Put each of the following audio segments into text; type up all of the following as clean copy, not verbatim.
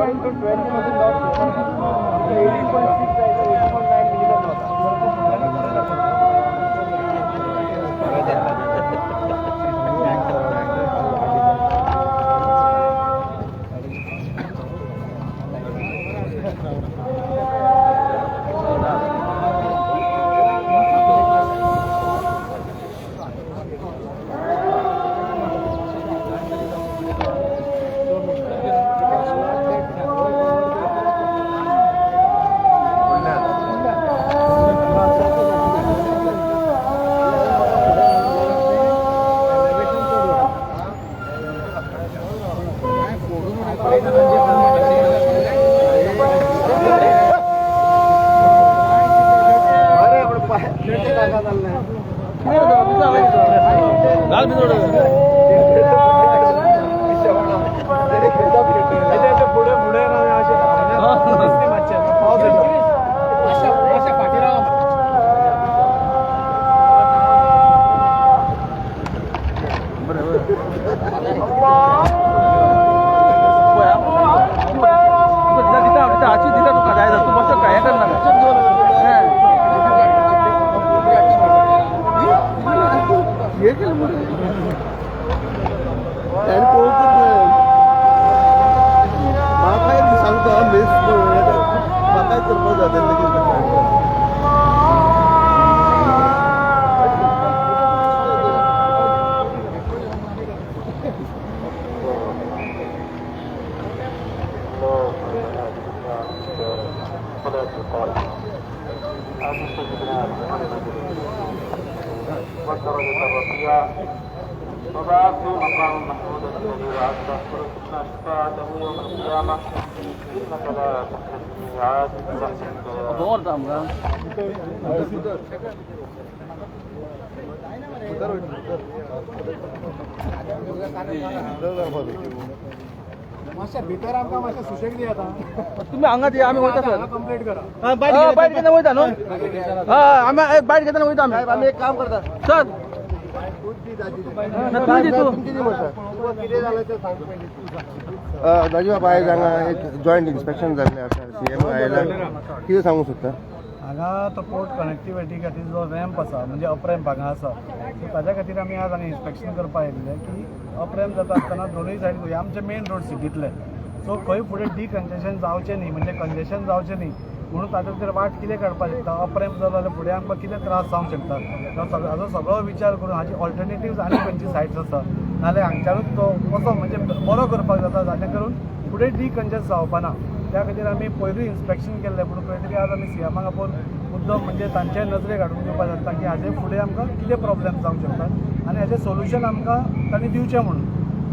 20% loss, 18.6, 18.9 minimum loss. फुडें फुडें अशें मातशें पावस येता. मातशें फाटीं रावा. दिता दिता, आशी दिता तुका जाय, तूं बसो, काय हें करनाका. हे केलं मरे, त्याने पळोवंकच ना. म्हाका सांगता मिस, म्हाकाय करपाक जाय तेन्ना. الصلاة القائمة آت سيدنا محمد والدرجة الرفيعة وبعثه مقام محمود الذي وعدته وارزقنا شفاعته يوم القيامة إنك لا تخلف الميعاد برحمتك يا दवरता आमकां. मातशें भितर आमकां मातशें सुशेग दी आतां. तुमी हांगा या, आमी वयता सर. कंप्लीट करा. बायट घेतना वयता न्हू? हय, आमी बायट घेतना वयता आमी. आमी एक काम करता. सर. तुमची दी तुका कितें जालें तें सांग पयलीं. दाजी बाबा, आयज हांगा एक जॉयंट इन्स्पेक्शन जाल्लें आसा, सीएम आयला, कितें सांगूंक सोदता? हांगा तो पोर्ट कनेक्टिविटी खातीर जो रॅम्प आसा, म्हणजे अप रॅम्प हांगा आसा, सो ताज्या खातीर आमी आज हांगा इन्स्पेक्शन करपाक आयिल्ले की अप रॅम्प जाता आसतना दोनूय सायड हे आमचे मेन रोड सिटींतले, सो खंय फुडें डिकंजेशन जावचें न्ही, म्हणजे कंजेशन जावचें न्ही म्हणून ताजे खातीर वाट कितें काडपाक शकता, अप रॅम्प जालो जाल्यार फुडें आमकां कितें त्रास जावंक शकता, हाजो सगळो विचार करून हाजी ऑल्टरनेटिव्स आनी खंयची सायट्स आसा, नाल्यार हांगच्यानूच तो कसो म्हणजे बरो करपाक जाता, जाणे करून फुडें डिकंजेस्ट जावपा ना. त्या खातीर आमी पयरूय इन्स्पेक्शन केल्लें, पूण खंय तरी आज आमी सीएमाक आपोवन मुद्दम म्हणजे तांचे नजरेक हाडून दिवपाक जाता की हाजे फुडें आमकां कितें प्रॉब्लेम जावंक शकता आनी हाजें सोल्युशन आमकां तांणी दिवचें म्हणून.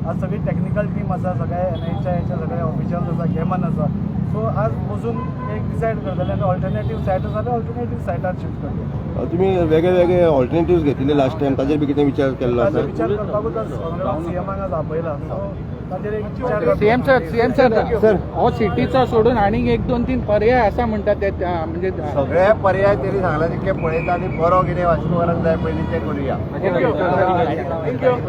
आज सगळी टॅक्निकल टीम आसा, सगळे एनएचआयचे सगळे ऑफिशियल्स आसा, गेमन आसा, सो आज बसून एक डिसायड करतले आनी ऑल्टरनेटीव सायट आसा जाल्यार ऑल्टरनेटीव सायटार शिफ्ट करतले. तुमी वेगळे वेगळे ऑल्टरनेटिव्स घेतिल्ले लास्ट टायम, ताजेर बी कितें विचार केल्लो आसा? ताजो विचार करपाकूच आज सीएमाक आज आपयला, सो ताजेर एक विचार. CM sir, CM sir. Sir. हो सिटीचो सोडून आनीक एक दोन तीन पर्याय आसा म्हणटा ते म्हणजे सगळे पर्याय तेणी सांगला तितके पळयता आनी बरो कितें वास्कोकारांक जाय पयलीं तें करुया. Thank you.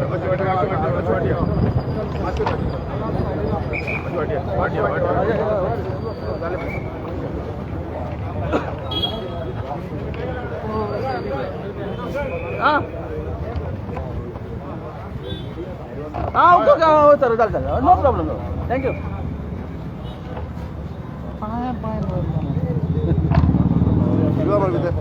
हां हां, ओके ओके सर, चालेल चालेल, नो प्रॉब्लेम, thank you. पांय पांय. दिवा मरे भितर.